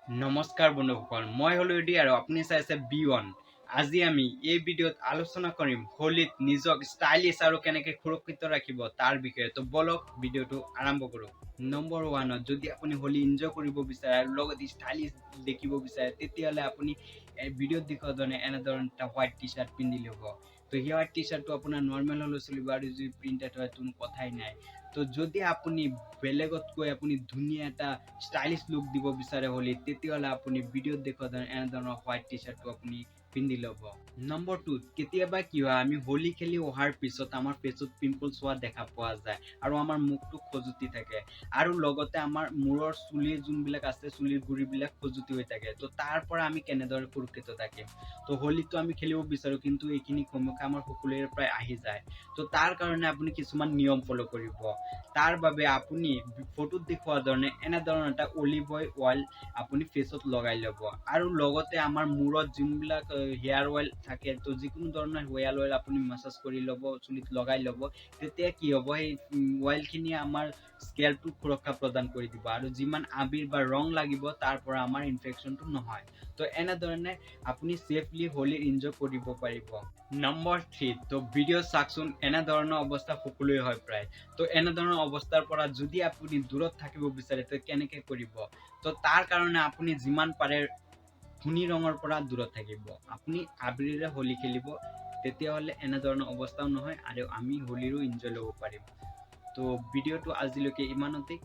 নমস্কাৰ বন্ধুসকল, মই হ'লো এডি আৰু আপুনি চাইছে বি ওৱান। আজি আমি এই ভিডিঅ'ত আলোচনা কৰিম হোলীত নিজক ষ্টাইলিছ আৰু কেনেকৈ সুৰক্ষিত ৰাখিব তাৰ বিষয়ে। তো বলক, ভিডিঅ'টো আৰম্ভ কৰোঁ। নম্বৰ ওৱানত, যদি আপুনি হোলী এনজয় কৰিব বিচাৰে আৰু লগত ষ্টাইলিছ দেখিব বিচাৰে, তেতিয়াহ'লে আপুনি এই ভিডিঅ'ত দেখুওৱা ধৰণে এনেধৰণৰ এটা হোৱাইট টি চাৰ্ট পিন্ধি ল'ব। তো সেই হোৱাইট টি চাৰ্টটো আপোনাৰ নৰ্মেল হ'লেও চলিব আৰু যদি প্ৰিণ্টেড হয়, কোনো কথাই নাই। তো যদি আপুনি বেলেগতকৈ আপুনি ধুনীয়া এটা ষ্টাইলিছ লুক দিব বিচাৰে হোলীত, তেতিয়াহ'লে আপুনি ভিডিঅ'ত দেখুওৱা ধৰণে এনেধৰণৰ হোৱাইট টি চাৰ্টটো আপুনি পিন্ধি ল'ব। নম্বৰ টুত, কেতিয়াবা কি হয়, আমি হোলী খেলি অহাৰ পিছত আমাৰ ফেচত পিম্পলছ হোৱা দেখা পোৱা যায় আৰু আমাৰ মুখটো খজুতি থাকে আৰু লগতে আমাৰ মূৰৰ চুলিৰ যোনবিলাক আছে, চুলিৰ গুৰিবিলাক খজুতি হৈ থাকে। তো তাৰ পৰা আমি কেনেদৰে সুৰক্ষিত থাকিম? তো হোলীটো আমি খেলিব বিচাৰোঁ, কিন্তু এইখিনি সমস্যা আমাৰ সকলোৰে প্ৰায় আহি যায়। তো তাৰ কাৰণে আপুনি কিছুমান নিয়ম ফ'ল' কৰিব। তাৰ বাবে আপুনি ফটোত দেখুওৱা ধৰণে এনেধৰণৰ এটা অলিভ অইল আপুনি ফেচত লগাই ল'ব আৰু লগতে আমাৰ মূৰত যোনবিলাক হেয়াৰ অইল থাকে, তো যিকোনো ধৰণৰ হেয়াৰ অইল আপুনি মাছাজ কৰি ল'ব, চুলিত লগাই ল'ব। তেতিয়া কি হ'ব, সেই অইলখিনিয়ে আমাৰ স্কেল্পটোক সুৰক্ষা প্ৰদান কৰি দিব আৰু যিমান আবিৰ বা ৰং লাগিব, তাৰ পৰা আমাৰ ইনফেকশ্যনটো নহয়। তো এনেধৰণে আপুনি ছেফলি হোলী এনজয় কৰিব পাৰিব। নম্বৰ থ্ৰী, তো ভিডিঅ' চাওকচোন, এনেধৰণৰ অৱস্থা সকলোৱে হয় প্ৰায়। তো এনেধৰণৰ অৱস্থাৰ পৰা যদি আপুনি দূৰত থাকিব বিচাৰে, তো কেনেকৈ কৰিব? তো তাৰ কাৰণে আপুনি যিমান পাৰে খুনি ৰঙৰ পৰা দূৰত থাকিব। আপুনি আবিৰেৰে হোলী খেলিব, তেতিয়াহ'লে এনেধৰণৰ অৱস্থাও নহয় আৰু আমি হোলীৰো এনজয় ল'ব পাৰিম। তো ভিডিঅ'টো আজিলৈকে ইমানতে।